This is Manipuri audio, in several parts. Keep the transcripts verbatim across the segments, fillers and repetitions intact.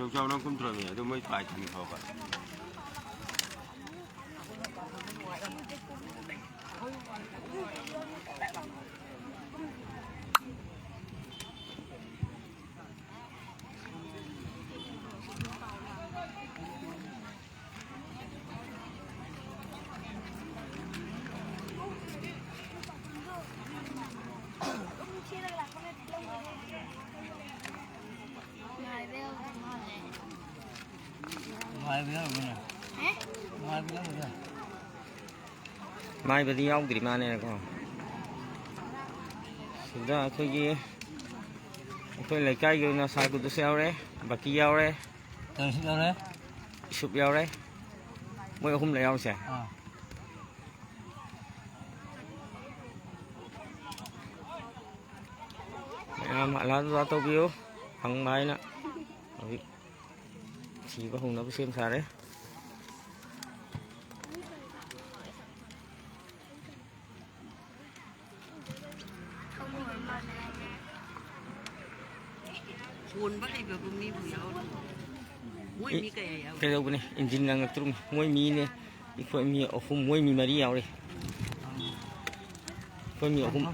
ꯌꯣꯡꯆꯥꯎ ꯅꯪ ꯀꯨꯝꯊꯔꯝꯃꯤ ꯑꯗꯨ ꯃꯣꯏ ꯄꯥꯏ ꯊꯝꯃꯤ ꯐꯥꯎꯕ꯫ ꯃꯥꯏꯕꯗꯤ ꯌꯥꯎꯗ꯭ꯔꯤ ꯃꯥꯅꯦꯅꯀꯣ꯫ ꯁꯤꯗ ꯑꯩꯈꯣꯏꯒꯤ, ꯑꯩꯈꯣꯏ ꯂꯩꯀꯥꯏꯒꯤ ꯑꯣꯏꯅ ꯁꯥꯔ ꯀꯨꯗꯨꯁ ꯌꯥꯎꯔꯦ, ꯕꯀꯤ ꯌꯥꯎꯔꯦ, ꯇꯧꯔꯤꯁꯤ ꯌꯥꯎꯔꯦ꯫ ꯏꯁꯨꯞ ꯌꯥꯎꯔꯦ꯫ ꯃꯣꯏ ꯑꯍꯨꯝ ꯂꯩ ꯌꯥꯎꯔꯤꯁꯦ꯫ ꯑꯥ꯫ ꯃꯌꯥꯝ ꯑꯂꯥ ꯇꯧꯕꯤꯌꯨ꯫ ꯐꯪꯕ ꯍꯥꯏꯅ ꯍꯧꯖꯤꯛ ꯊꯤꯕ ꯍꯧꯅꯕ ꯁꯦꯝ ꯁꯥꯔꯦ꯫ ꯀꯣꯟꯕ ꯍꯩꯕꯕꯨ ꯃꯤꯕꯨ ꯌꯥꯎꯔꯤ꯫ ꯃꯣꯏ ꯃꯤ ꯀꯌꯥ ꯌꯥꯎꯔꯤ? ꯀꯩꯗꯧꯕꯅꯤ? ꯏꯟꯖꯤꯟ ꯂꯥꯡꯉꯛꯇ꯭ꯔꯨꯝ꯫ ꯃꯣꯏ ꯃꯤꯅꯦ꯫ ꯑꯩꯈꯣꯏ ꯃꯤ ꯑꯍꯨꯝ, ꯃꯣꯏ ꯃꯤ ꯃꯔꯤ ꯌꯥꯎꯔꯤ꯫ ꯑꯩꯈꯣꯏ ꯃꯤ ꯑꯍꯨꯝ꯫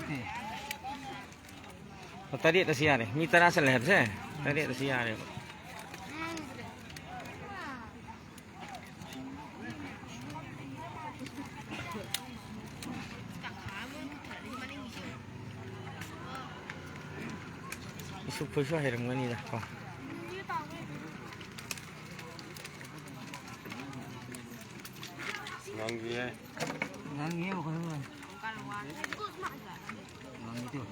ꯇꯔꯦꯠ ꯑꯁꯤ ꯌꯥꯔꯦ꯫ ꯃꯤ ꯇꯔꯥ ꯆꯠꯂꯦ ꯍꯥꯏꯕꯁꯦ? ꯇꯔꯦꯠ ꯑꯁꯤ ꯌꯥꯔꯦꯕ꯫ ꯏꯁꯨ ꯈꯣꯏꯁꯨ ꯍꯩꯔꯝꯒꯅꯤꯗ ꯀꯣ꯫ ꯉꯥꯡꯉꯤꯌꯦ꯫ ꯉꯥꯡꯉꯤꯌꯦ ꯃꯈꯣꯏ꯫ ꯉꯥꯡꯉꯤꯗꯨ꯫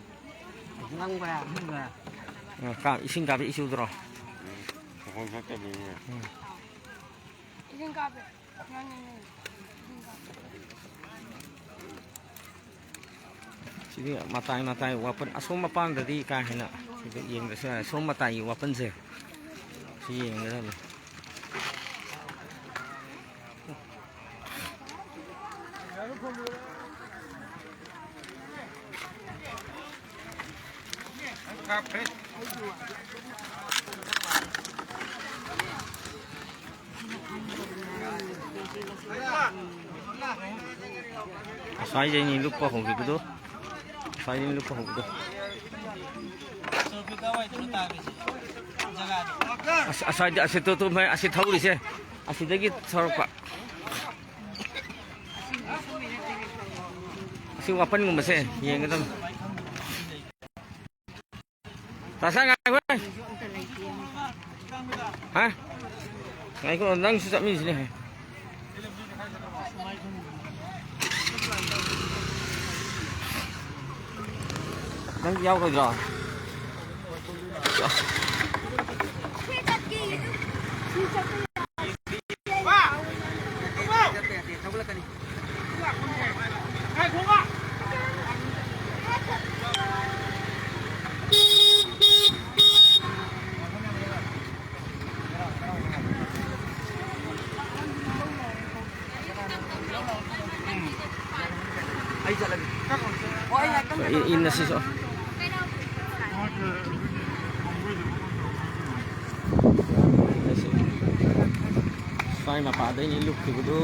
ꯉꯥꯡꯕ꯫ ꯏꯁꯤꯡ ꯀꯥꯞꯄꯤ ꯏꯁꯨꯗ꯭ꯔꯣ? ꯃꯈꯣꯟ ꯊꯣꯛꯇꯕꯅꯤꯅꯦ꯫ ꯎꯝ꯫ ꯏꯁꯤꯡ ꯀꯥꯞꯄꯦ꯫ ꯁꯤꯗꯤ ꯃꯇꯥꯏ ꯃꯇꯥꯏ ꯋꯥꯄꯟ, ꯑꯁꯣꯝ ꯃꯄꯥꯟꯗꯗꯤ ꯀꯥ ꯍꯦꯟꯅ ꯁꯤꯗ ꯌꯦꯡꯗ꯭ꯔꯁꯨ ꯌꯥꯔꯦ꯫ ꯁꯣꯝ ꯃꯇꯥꯏꯒꯤ ꯋꯥꯄꯟꯁꯦ ꯁꯤ ꯌꯦꯡꯒꯗꯕꯅꯤ꯫ ꯁ꯭ꯋꯥꯏꯗꯩꯅꯤ ꯂꯨꯞꯄ ꯍꯧꯈꯤꯕꯗꯣ꯫ ꯁ꯭ꯋꯥꯏꯗꯩꯅꯤ ꯂꯨꯞꯄ ꯍꯧꯕꯗꯣ꯫ ꯑꯁ, ꯑꯁ꯭ꯋꯥꯏꯗ, ꯑꯁꯤ ꯇꯣ, ꯇꯣ, ꯃꯣꯏ ꯑꯁꯤ ꯊꯧꯔꯤꯁꯦ꯫ ꯑꯁꯤꯗꯒꯤ ꯊꯧꯔꯛꯄ꯫ ꯑꯁꯤ ꯋꯥꯄꯟꯒꯨꯝꯕꯁꯦ ꯌꯦꯡꯒꯗꯕꯅꯤ꯫ ꯇꯥꯁꯥ ꯉꯥꯏꯈꯣꯍꯦ꯫ ꯍꯥ? ꯉꯥꯏꯈꯣ, ꯅꯪꯁꯨ ꯆꯠꯃꯤꯟꯅꯁꯤꯅꯦ꯫ ꯅꯪ ꯌꯥꯎꯔꯣꯏꯗ꯭ꯔꯣ? ꯑꯩ ꯆꯠꯂꯒꯦ꯫ ꯍꯣꯏ, ꯑꯩ ꯉꯥꯛꯇꯪ ꯏ-, ꯏꯟꯅꯁꯤꯁꯨ꯫ ꯁ꯭ꯋꯥꯏ ꯃꯄꯥꯗꯩꯅꯦ ꯂꯨꯞꯈꯤꯕꯗꯨ꯫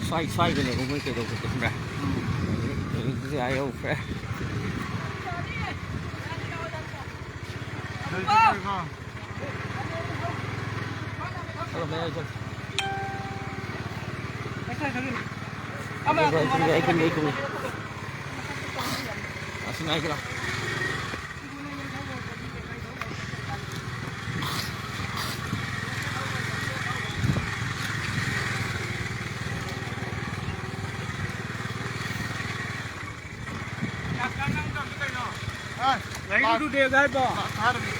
ꯁ꯭ꯋꯥꯏ, ꯁ꯭ꯋꯥꯏꯗꯅꯦꯕ ꯃꯣꯏ ꯀꯩꯗꯧꯕꯗꯣ, ꯈꯪꯕ꯭ꯔꯥ? ꯎꯝ꯫ ꯍꯧꯖꯤꯛ, ꯍꯧꯖꯤꯛ ꯑꯥ ꯌꯧꯈ꯭ꯔꯦ꯫ ꯆꯠꯂꯣ, ꯃꯌꯥꯏ ꯆꯠꯂꯣ꯫ ꯑꯩ ꯀꯨꯝꯒꯦ, ꯑꯩ ꯀꯨꯝꯒꯦ, ꯑꯩ ꯀꯨꯝꯒꯦ꯫ ꯑꯁꯤ ꯉꯥꯏꯒꯦ ꯂꯥꯎ꯫ ꯒꯥꯔꯤꯗꯨ ꯗꯦꯒ ꯍꯥꯏꯕꯣ? ꯊꯥꯔꯝꯃꯤ꯫